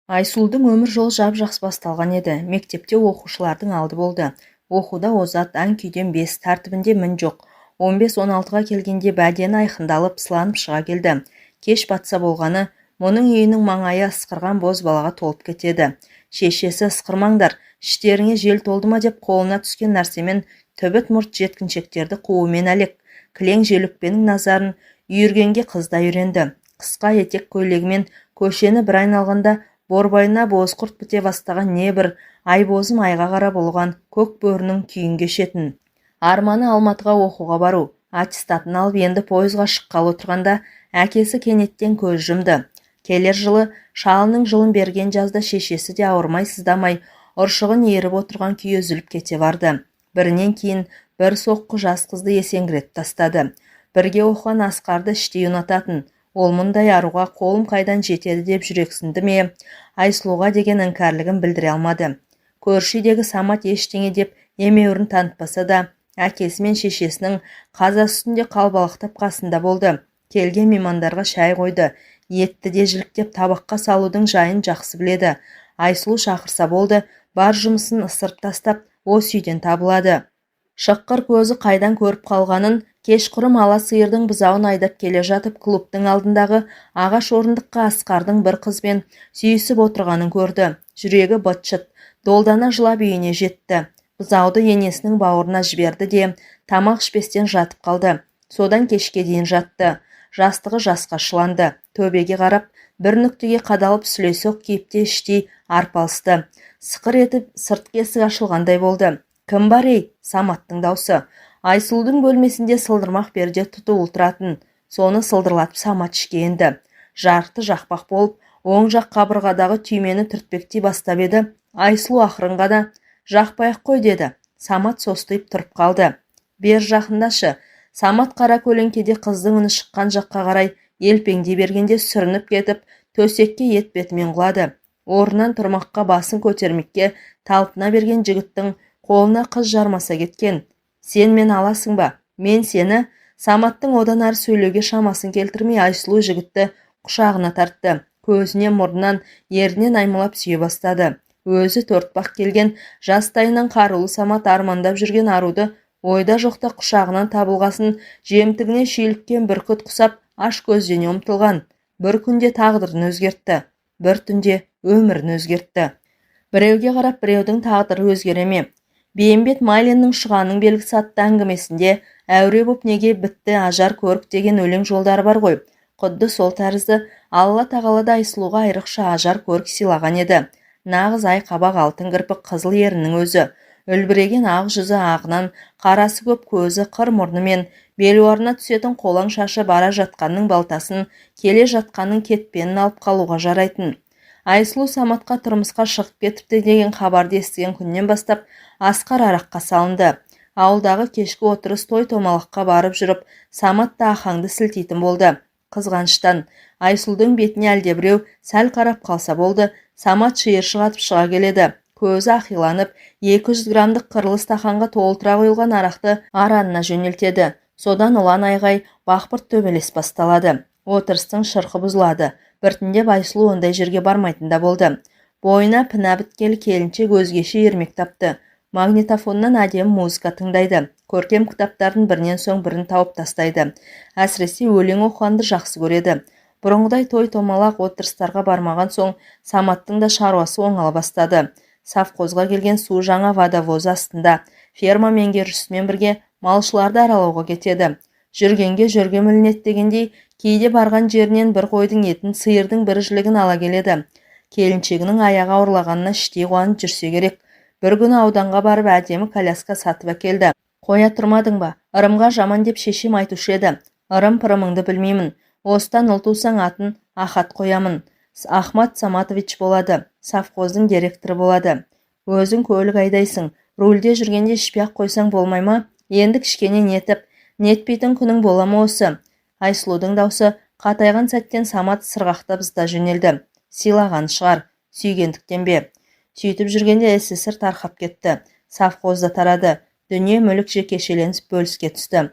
Айсұлудың өмір жолы жап-жақсы басталған еді. Мектепте оқушылардың алды болды. Оқуда озат, ән-күйден бес, тәртібінде мін жоқ. 15-16-ға келгенде бәдені айқындалып, сыланып шыға келді. Кеш батса болғаны, мұның үйінің маңайы ысқырған боз балаға толып кетеді. Шешесі ысқырмаңдар, іштеріңе жел толды ма деп қолына түскен нәрсемен түбіт мұрт жеткіншектерді қуумен әлек. Кілең желөкпенің назарын үйіргенге қыз да үйренді. Қысқа етек көйлегімен көшені бір айналғанда борбайына бозқұрт біте бастаған небір айбозым айға қарап ұлыған көк бөрінің күйін кешетін. Арманы Алматыға оқуға бару. Аттестатын алып, енді пойызға шыққалы отырғанда әкесі кенеттен көз жұмды. Келер жылы шалының жылын берген жазда шешесі де ауырмай сыздамай ұршығын иіріп отырған күйі үзіліп кете барды. Бірінен кейін бір соққы жас қызды есеңгіретіп тастады. Бірге оқыған Асқарды іштей ұнататын. Ол мұндай аруға қолым қайдан жетеді деп жүрексінді ме, Айсұлуға деген іңкәрлігін білдіре алмады. Көрші үйдегі Самат ештеңе деп емеурін танытпаса да, әкесі мен шешесінің қазасы үстінде қалбалақтап қасында болды. Келген меймандарға шай қойды, етті де жіліктеп табаққа салудың жайын жақсы біледі. Айсұлу шақырса болды, бар жұмысын ысырып тастап, осы үйден табылады. Шыққыр көзі қайдан көріп қалғанын, кешқұрым ала сиырдың бұзауын айдап келе жатып клубтың алдындағы ағаш орындыққа Асқардың бір қызбен сүйісіп отырғанын көрді. Жүрегі быт-шыт, долдана жылап үйіне жетті. Бұзауды енесінің бауырына жіберді де, тамақ ішпестен жатып қалды. Содан кешке дейін жатты. Жастығы жасқа шыланды. Төбеге қарап, бір нүктеге қадалып сүлесоқ кейіпте іштей арпалысты. Сықыр етіп сыртқы есік ашылғандай болды. Кім бар ей? Саматтың даусы. Айсұлудың бөлмесінде сылдырмақ перде тұтулы тұратын. Соны сылдырлатып Самат ішке енді. Жарықты жақпақ болып, оң жақ қабырғадағы түймені түртпектей бастап еді, Айсұлу ақырын ғана жақпай-ақ қой деді. Самат состиып тұрып қалды. Бер жақындашы. Самат қара көлеңкеде қыздың үні шыққан жаққа қарай елпеңдей бергенде сүрініп кетіп, төсекке етбетімен құлады. Орнынан тұрмаққа, басын көтермекке талпына берген жігіттің қолына қыз жармаса кеткен. Сен мен аласың ба? Мен сені. Саматтың одан әрі сөйлеуге шамасын келтірмей, Айсұлу жігітті құшағына тартты. Көзінен, мұрнынан, ернінен аймалап сүйе бастады. Өзі төртбақ келген жастайынан қарулы Самат армандап жүрген аруды ойда жоқта құшағынан табылғасын жемтігіне шүйліккен бүркіт құсап аш көздене ұмтылған. Бір күнде тағдырын өзгертті. Бір түнде өмірін өзгертті. Біреуге қарап біреудің тағдыры өзгере ме? Бейімбет Майлиннің «Шұғаның белгісі» атты әңгімесінде «Әуре боп неге бітті ажар көрік» деген өлең жолдары бар ғой. Құдды сол тәрізді Алла тағала да Айсұлуға айрықша ажар көрік сыйлаған еді. Нағыз ай қабақ, алтын кірпік, қызыл еріннің өзі. Үлбіреген ақ жүзі, ағынан қарасы көп көзі, қыр мұрны мен белуарына түсетін қолаң шашы бара жатқанның балтасын, келе жатқанның кетпенін алып қалуға жарайтын. Айсұлу Саматқа тұрмысқа шығып кетіпті деген хабарды естіген күннен бастап Асқар араққа салынды. Ауылдағы кешкі отырыс, той-томалаққа барып жүріп, Самат та Ахаңды сілтейтін болды. Қызғаныштан Айсұлудың бетіне әлдебіреу сәл қарап қалса болды, Самат шиыршық атып шыға келеді. Көзі ақиланып, 200 граммдық қырлы стақанға толтыра құйылған арақты аранына жөнелтеді. Содан ұлан айғай, бақбырт төбелес басталады. Отырыстың шырқы бұзылады. Біртіндеп Айсұлу ондай жерге бармайтын да болды. Бойына пінә біткелі келіншек өзгеше ермек тапты. Магнитофоннан әдемі музыка тыңдайды. Көркем кітаптардың бірінен соң бірін тауып тастайды. Әсіресе өлең оқығанды жақсы көреді. Бұрынғыдай той-томалақ, отырыстарға бармаған соң Саматтың да шаруасы оңала бастады. Совхозға келген су жаңа водовоз астында ферма меңгерушісімен бірге малшыларды аралауға кетеді. Жүргенге жөргем ілінеді дегендей, кейде барған жерінен бір қойдың етін, сиырдың бір жілігін ала келеді. Келіншегінің аяғы ауырлағанына іштей қуанып жүрсе керек. Бір күні ауданға барып әдемі коляска сатып әкелді. Қоя тұрмадың ба? Ырымға жаман деп шешем айтушы еді. Ырым-пырымыңды білмеймін. Осыдан ұл тусаң, атын Ахат қоямын. Ахмат Саматович болады. Совхоздың директоры болады. Өзің көлік айдайсың. Рульде жүргенде ішпей-ақ қойсаң болмай ма? Енді кішкене нетіп, нетпейтін күнің бола ма осы? Айсұлудың даусы қатайған сәттен Самат сырғақтап зыта жөнелді. Сыйлаған шығар, сүйгендіктен бе? Сөйтіп жүргенде СССР тарқап кетті. Совхоз да тарады. Дүние-мүлік жекешеленіп бөліске түсті.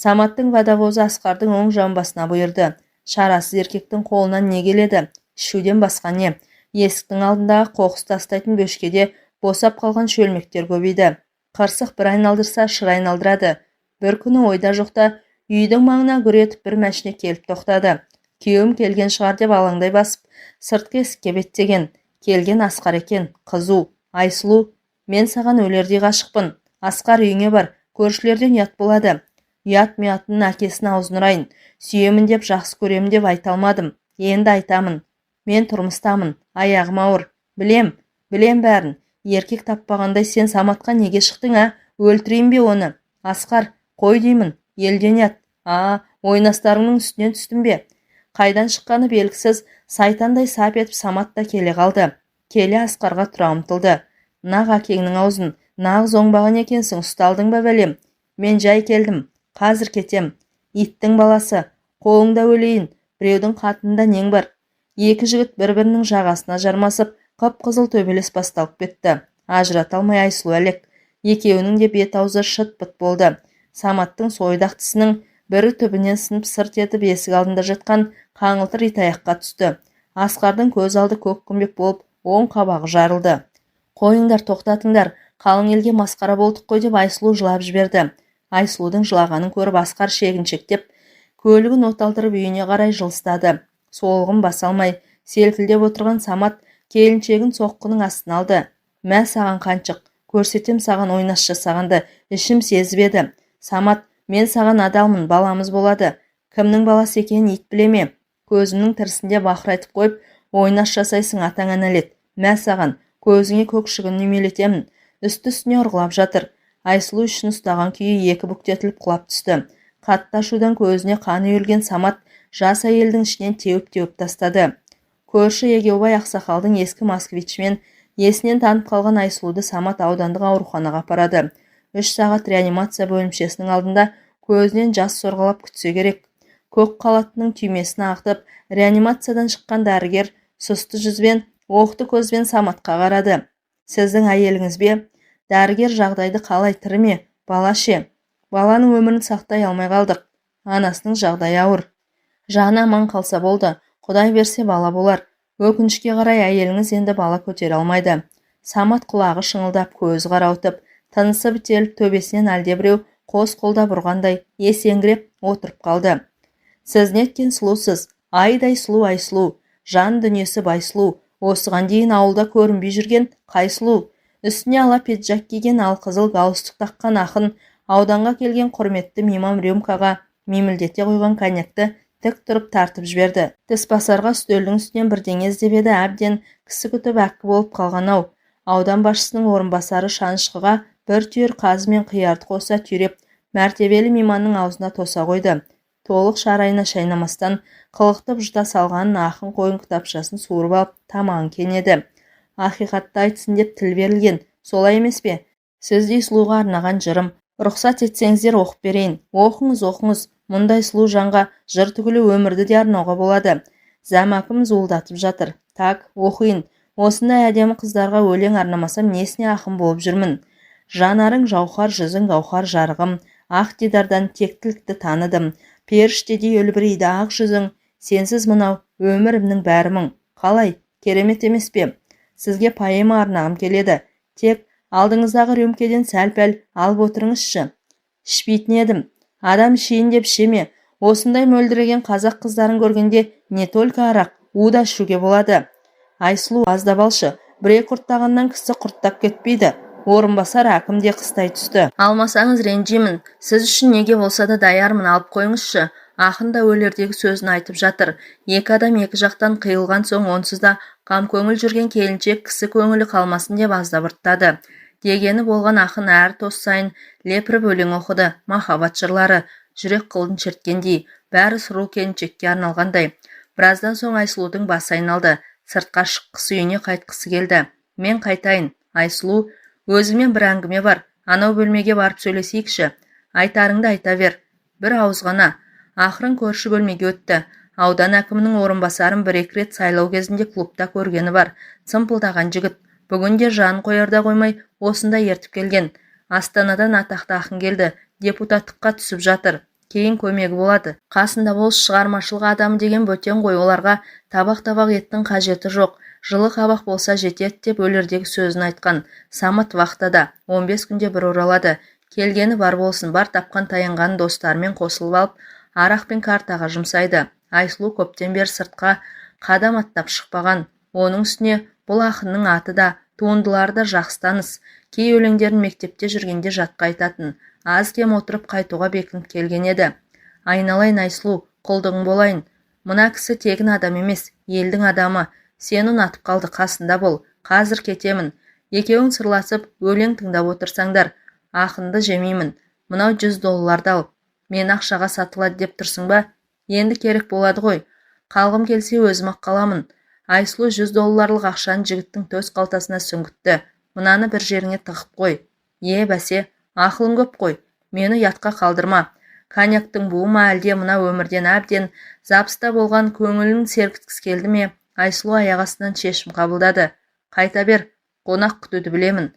Саматтың водовозы Асқардың оң жамбасына бұйырды. Шарасыз еркектің қолынан не келеді? Ішуден басқа не? Есіктің алдындағы қоқыс тастайтын бөшкеде босап қалған шөлмектер көбейді. Қырсық бір айналдырса, шыр айналдырады. Бір күні ойда жоқта үйдің маңына гүр етіп бір мәшине келіп тоқтады. Күйеуім келген шығар деп алаңдай басып, сыртқы есікке беттеген. Келген Асқар екен, қызу. Айсұлу, мен саған өлердей ғашықпын. Асқар, үйіңе бар, көршілерден ұят болады. Ұят-мұятының әкесінің аузын ұрайын. Сүйемін деп, жақсы көремін деп айта алмадым. Енді айтамын. Мен тұрмыстамын, аяғым ауыр. Білем, білем бәрін. Еркек таппағандай сен Саматқа неге шықтың, ә? Өлтірейін бе оны? Асқар, қой деймін, елден ұят. А, ойнастарыңның үстінен түстім бе? Қайдан шыққаны белгісіз, сайтандай сап етіп Самат та келе қалды. Келе Асқарға тұра ұмтылды. Нақ әкеңнің аузын, нағыз оңбаған екенсің, ұсталдың ба бәлем? Мен жай келдім, қазір кетем. Иттің баласы, қолыңда өлейін, біреудің қатынында нең бар? Екі жігіт бір-бірінің жағасына жармасып, қып-қызыл төбелес басталып кетті. Ажырата алмай Айсұлу әлек. Екеуінің де бет-аузы шыт-пыт болды. Саматтың сойдақ тісінің бірі түбінен сынып сырт етіп есік алдында жатқан қаңылтыр итаяққа түсті. Асқардың көз алды көккүмбек болып, оң қабағы жарылды. Қойыңдар, тоқтатыңдар, қалың елге масқара болдық қой деп Айсұлу жылап жіберді. Айсұлудың жылағанын көріп Асқар шегіншектеп, көлігін оталдырып үйіне қарай жылыстады. Солығын баса алмай, селкілдеп отырған Самат келіншегін соққының астына алды. Мә саған қаншық, көрсетем саған ойнас жасағанды, ішім сезіп еді. Самат, мен саған адалмын, баламыз болады. Кімнің баласы екенін ит біле ме? Көзімнің тірісінде бақырайтып қойып, ойнас жасайсың, атаңа нәлет. Мә саған, көзіңе көк шыбын үймелетемін. Үсті-үстіне ұрғылап жатыр. Айсұлу ішін ұстаған күйі екі бүктетіліп құлап түсті. Қатты ашудан көзіне қан үйірілген Самат жас әйелдің ішінен теуіп-теуіп тастады. Көрші Егеубай ақсақалдың ескі москвичімен есінен танып қалған Айсұлуды Самат аудандық ауруханаға апарады. 3 сағат реанимация бөлімшесінің алдында көзінен жас сорғалап күтсе керек. Көк халатының түймесін ағытып, реанимациядан шыққан дәрігер сұсты жүзбен, оқты көзбен Саматқа қарады. Сіздің әйеліңіз бе? Дәрігер жағдайды қалай, тірі ме? Бала ше? Баланың өмірін сақтай алмай қалдық. Анасының жағдайы ауыр. Жаны аман қалса болды. Құдай берсе бала болар. Өкінішке қарай әйеліңіз енді бала көтере алмайды. Самат құлағы шыңылдап, көзі қарауытып, тынысы бітеліп, төбесінен әлдебіреу қос қолдап ұрғандай есеңгіреп отырып қалды. Сіз неткен сұлусыз, айдай сұлу Айсұлу, жан дүниесі бай сұлу, осыған дейін ауылда көрінбей жүрген қай сұлу? Үстіне ала пиджак киген, алқызыл галстук таққан ақын ауданға келген құрметті мейман рюмкаға мимілдете қойған коньякты тік тұрып тартып жіберді. Тісбасарға үстелдің үстінен бірдеңе іздеп еді, әбден кісі күтіп әккі болып қалған ау. Аудан басшысының орынбасары шанышқыға бір түйір қазы мен қиярды қоса түйреп, мәртебелі мейманның аузына тоса қойды. Толық шарайына шайнамастан қылықтып жұта салғанын ақын қойын кітапшасын суырып алып тамағын кенеді. Ақиқатты айтсын деп тіл берілген, солай емес пе? Сіздей сұлуға арнаған жырым. Рұқсат етсеңіздер оқып берейін. Оқыңыз, оқыңыз. Мұндай сұлу жанға жыр түгілі өмірді де арнауға болады. Зәмәкім зуылдатып жатыр. Так, оқиын. Осындай әдемі қыздарға өлең арнамасам несіне ақын болып жүрмін? Жанарың жауһар, жүзің гауһар жарығым, ақ дидардан тектілікті таныдым. Періштедей үлбірейді ақ жүзің, сенсіз мынау өмірімнің бәрі мұң. Қалай, керемет емес пе? Сізге поэма арнағым келеді. Тек алдыңыздағы рюмкеден сәл-пәл алып отырыңызшы. Ішпейтін едім. Адам ішейін деп іше ме? Осындай мөлдіреген қазақ қыздарын көргенде не только арақ, у да ішуге болады. Айсұлу, аздап алшы, бір-екі ұрттағаннан кісі құрттап кетпейді. Орынбасар әкім де қыстай түсті. Алмасаңыз ренжимін. Сіз үшін неге болса да даярмын, алып қойыңызшы. Ақын да өлердегі сөзін айтып жатыр. Екі адам екі жақтан қиылған соң онсыз да қамкөңіл жүрген келіншек кісі көңілі қалмасын деп аздап ұрттады. Дегені болған ақын әр тос сайын лепіріп өлең оқыды. Махаббат жырлары, жүрек қылын шерткендей, бәрі сұлу келіншекке арналғандай. Біраздан соң Айсұлудың басы айналды. Сыртқа шыққысы, үйіне қайтқысы келді. Мен қайтайын, Айсұлу, өзіңмен бір әңгіме бар. Анау бөлмеге барып сөйлесейікші. Айтарыңды айта бер. Бір ауыз ғана. Ақырын көрші бөлмеге өтті. Аудан әкімінің орынбасарын бір-екі рет сайлау кезінде клубта көргені бар. Сымпылдаған жігіт. Бүгін де жан қоярда қоймай осында ертіп келген. Астанадан атақты ақын келді. Депутаттыққа түсіп жатыр. Кейін көмегі болады. Қасында болыс шығармашылық адамы деген бөтен ғой, оларға табақ-табақ еттің қажеті жоқ. Жылы қабақ болса жетеді деп өлердегі сөзін айтқан. Самат вахтада, 15 күнде бір оралады. Келгені бар болсын, бар тапқан таянғанын достарымен қосылып алып, арақ пен картаға жұмсайды. Айсұлу көптен бері сыртқа қадам аттап шықпаған. Оның үстіне бұл ақынның аты да, туындылары да жақсы таныс. Кей өлеңдерін мектепте жүргенде жатқа айтатын. Аз-кем отырып қайтуға бекініп келген еді. Айналайын Айсұлу, құлдығың болайын. Мына кісі тегін адам емес, елдің адамы. Сені ұнатып қалды, қасында бол. Қазір кетемін. Екеуің сырласып, өлең тыңдап отырсаңдар. Ақынды жемеймін. Мынау $100 ал. Мені ақшаға сатылады деп тұрсың ба? Енді керек болады ғой. Қалғым келсе өзім-ақ қаламын. Айсұлу $100 ақшаны жігіттің төс қалтасына сүңгітті. Мынаны бір жеріңе тығып қой. Е, бәсе, ақылың көп қой. Мені ұятқа қалдырма. Коньяктың буы ма, әлде мына өмірден әбден запыста болған көңілін сергіткісі келді ме? Айсұлу аяқ астынан шешім қабылдады. Қайта бер, қонақ күтуді білемін.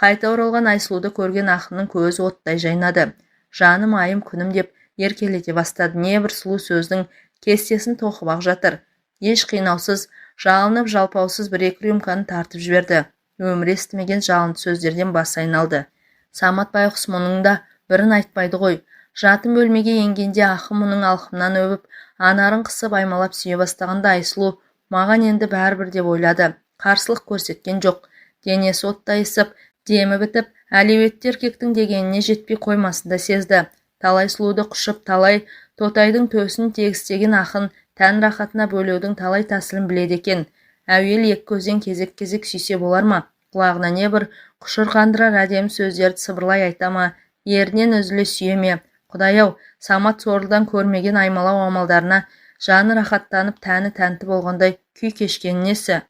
Қайта оралған Айсұлуды көрген ақынның көзі оттай жайнады. Жаным, айым, күнім деп еркелете бастады. Не бір сұлу сөздің кестесін тоқып-ақ жатыр. Еш қинаусыз, жалынып жалпаусыз бір-екі рюмканы тартып жіберді. Өмірі естімеген жалынды сөздерден басы айналды. Самат байғұс мұның да бірін айтпайды ғой. Жатын бөлмеге енгенде ақын мұның алқымынан өбіп, анарын қысып аймалап сүйе бастағанда Айсұлу маған енді бәрібір деп ойлады. Қарсылық көрсеткен жоқ. Денесі оттай ысып, демі бітіп, әлеуетті еркектің дегеніне жетпей қоймасын да сезді. Талай сұлуды құшып, талай тотайдың төсін тегістеген ақын тән рахатына бөлеудің талай тәсілін біледі екен. Әуел екі көзден кезек-кезек сүйсе болар ма? Құлағына не бір құшыр қандырар әдемі сөздерді сыбырлай айта ма? Ерінен үзіле сүйе ме? Құдай-ау, Самат сорлыдан көрмеген аймалау амалдарына жаны рахаттанып, тәні тәнті болғандай күй кешкені несі?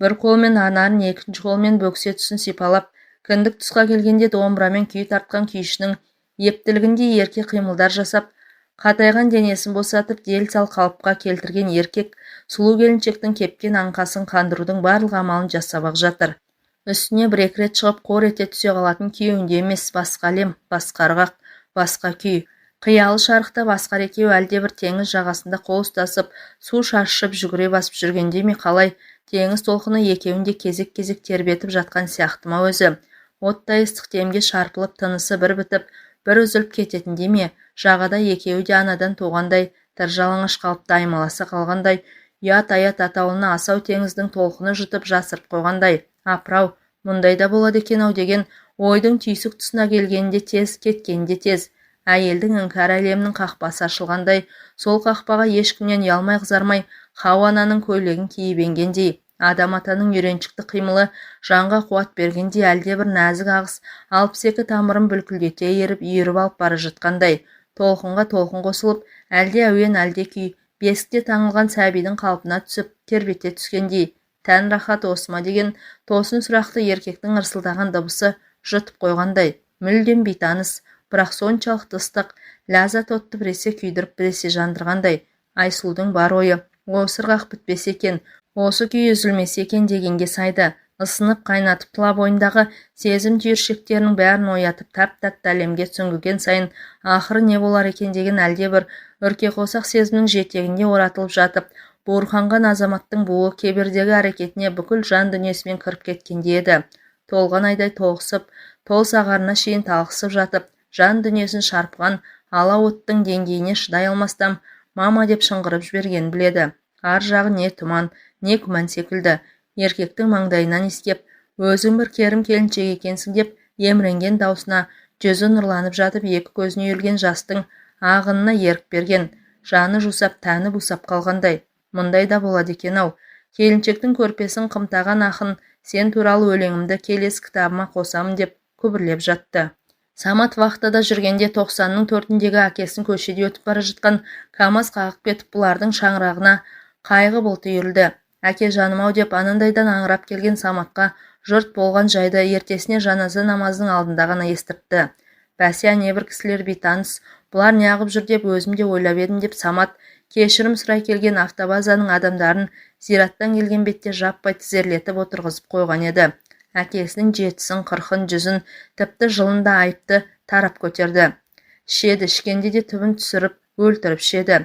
Бір қолмен анарын, екінші қолмен бөксе тұсын сипалап, кіндік тұсқа келгенде домбырамен күй тартқан күйшінің ептілігіндей ерке қимылдар жасап, қатайған денесін босатып, дел-сал қалыпқа келтірген еркек сұлу келіншектің кепкен аңқасын қандырудың барлық амалын жасап-ақ жатыр. Үстіне бір-екі рет шығып қор ете түсе қалатын күйеуінде емес, басқа әлем, басқа ырғақ, басқа күй. Қиялы шарықтап Асқар екеуі әлдебір теңіз жағасында қол ұстасып, су шашып жүгіре басып жүргенде ме қалай, теңіз толқыны екеуін де кезек-кезек тербетіп жатқан сияқты ма өзі. Оттай ыстық демге шарпылып, тынысы бір бітіп, бір үзіліп кететіндей ме, жағада екеуі де анадан туғандай тыр жалаңаш қалыпты аймаласа қалғандай, ұят-аят атаулыны асау теңіздің толқыны жұтып жасырып қойғандай. Апырау, мұндай да болады екен-ау деген ойдың түйсік тұсына келгенде тез, кеткенде тез. Әйелдің іңкәр әлемінің қақпасы ашылғандай, сол қақпаға ешкімнен ұялмай қызармай Хауа ананың көйлегін киіп енгендей, Адам атаның үйреншікті қимылы жанға қуат бергендей, әлдебір нәзік ағыс 62 тамырын бүлкілдете еріп, үйіріп алып бара жатқандай, толқынға толқын қосылып, әлде әуен, әлде күй, бесікте таңылған сәбидің қалпына түсіп, тербете түскендей, тән рахат осы ма деген тосын сұрақты еркектің ырсылдаған дыбысы жұтып қойғандай, мүлдем бейтаныс, бірақ соншалықты ыстық, ләззат отты біресе күйдіріп, біресе жандырғандай. Айсұлудың бар ойы осы ырғақ бітпесе екен, осы күй үзілмесе екен дегенге сайды. Ысынып қайнатып тұла бойындағы сезім түйіршектерінің бәрін оятып, тәп-тәтті әлемге сүңгіген сайын ақыры не болар екен деген әлдебір үркеқосақ сезімнің жетегінде оратылып жатып, буырқанған азаматтың буы кебердегі әрекетіне бүкіл жан дүниесімен кіріп кеткендей еді. Толған айдай толықсып, тол сағарына шейін талықсып жатып, жан дүниесін шарпыған ала оттың деңгейіне шыдай алмастан мама деп шыңғырып жібергенін біледі. Ар жағы не тұман, не күмән секілді. Еркектің маңдайынан иіскеп, өзің бір керім келіншек екенсің деп еміренген даусына жүзі нұрланып жатып, екі көзіне үйілген жастың ағынына ерік берген, жаны жусап, тәні бусап қалғандай. Мұндай да болады екен-ау. Келіншектің көрпесін қымтаған ақын сен туралы өлеңімді келесі кітабыма қосамын деп күбірлеп жатты. Самат вахтада жүргенде 90-ның төртіндегі әкесін көшеде өтіп бара жатқан КамАЗ қағып кетіп, бұлардың шаңырағына қайғы бұлты үйірілді. Әке жаным-ау деп анандайдан аңырап келген Саматқа жұрт болған жайды ертесіне жаназа намазының алдында ғана естіртті. Бәсе, әнебір кісілер бейтаныс, бұлар неғып жүр деп өзім де ойлап едім деп Самат кешірім сұрай келген автобазаның адамдарын зираттан келген бетте жаппай тізерлетіп отырғызып қойған еді. Әкесінің 7-сін, 40-ын, 100-ін, тіпті жылын да айыпты тарап көтерді. Ішеді, ішкенде де түбін түсіріп, өлтіріп ішеді.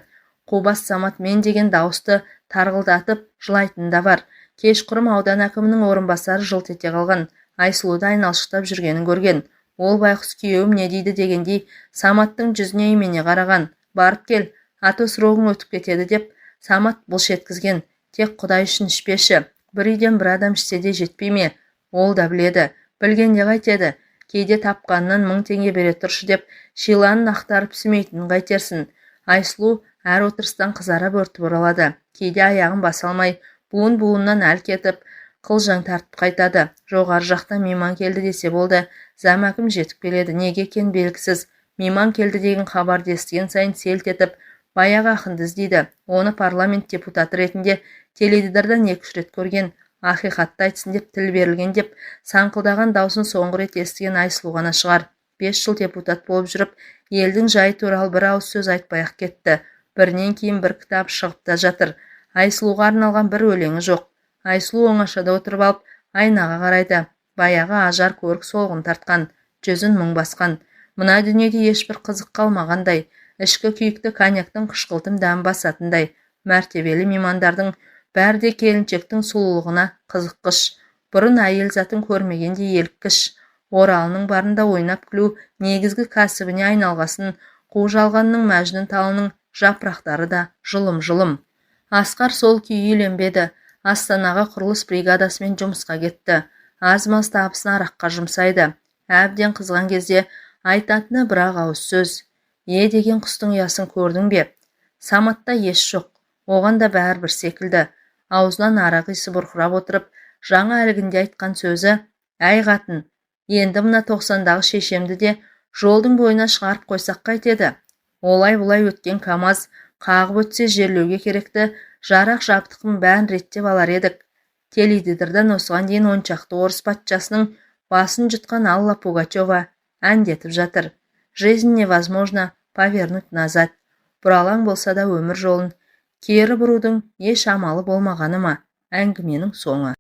Қубас Самат мен деген дауысты тарғылдатып жылайтын да бар. Кешқұрым аудан әкімінің орынбасары жылт ете қалған Айсұлуды айналшықтап жүргенін көрген. Ол байқұс күйеуім не дейді дегендей Саматтың жүзіне имене қараған. Барып кел, ато срогың өтіп кетеді деп Самат былш еткізген. Тек Құдай үшін ішпеші, бір үйден бір адам ішсе де жетпей ме? Ол да біледі. Білгенде қайтеді? Кейде тапқанынан 1000 теңге бере тұршы деп шиланын ақтарып сүмейтінін қайтерсің? Айсұлу әр отырыстан қызара бөртіп оралады. Кейде аяғын баса алмай, буын-буынынан әл кетіп, қылжаң тартып қайтады. Жоғары жақтан мейман келді десе болды, зам әкім жетіп келеді. Неге екені белгісіз. Мейман келді деген хабарды естіген сайын селт етіп, баяғы ақынды іздейді. Оны парламент депутаты ретінде теледидардан 2-3 рет көрген. Ақиқатты айтсын деп тіл берілген деп саңқылдаған даусын соңғы рет естіген Айсұлу ғана шығар. 5 жыл депутат болып жүріп, елдің жайы туралы бір ауыз сөз айтпай-ақ кетті. Бірінен кейін бір кітап шығып та жатыр. Айсұлуға арналған бір өлеңі жоқ. Айсұлу оңашада отырып алып, айнаға қарайды. Баяғы ажар көрік солғын тартқан, жүзін мұң басқан. Мына дүниеде ешбір қызық қалмағандай, ішкі күйікті коньяктың қышқылтым дәмі басатындай. Мәртебелі меймандардың бәрі де келіншектің сұлулығына қызыққыш. Бұрын әйел затын көрмегендей еліккіш. Оралының барында ойнап күлу негізгі кәсібіне айналғасын, қу жалғанның мәжнүн талының жапырақтары да жұлым-жұлым. Асқар сол күйі үйленбеді. Астанаға құрылыс бригадасымен жұмысқа кетті. Аз-маз табысын араққа жұмсайды. Әбден қызған кезде айтатыны бір-ақ ауыз сөз: «Е деген құстың ұясын көрдің бе?» Саматта ес жоқ. Оған да бәрі бір секілді. Аузынан арақ иісі бұрқырап отырып, жаңа әлгінде айтқан сөзі: «Әй, қатын, енді мына 90-дағы шешемді де жолдың бойына шығарып қойсақ қайтеді? Олай-бұлай өткен КамАЗ қағып өтсе, жерлеуге керекті жарақ-жабдықтың бәрін реттеп алар едік». Теледидардан осыған дейін 10 шақты орыс патшасының басын жұтқан Алла Пугачева әндетіп жатыр. «Жизнь невозможно повернуть назад». Бұралаң болса да өмір жолын кері бұрудың еш амалы болмағаны ма? Әңгіменің соңы.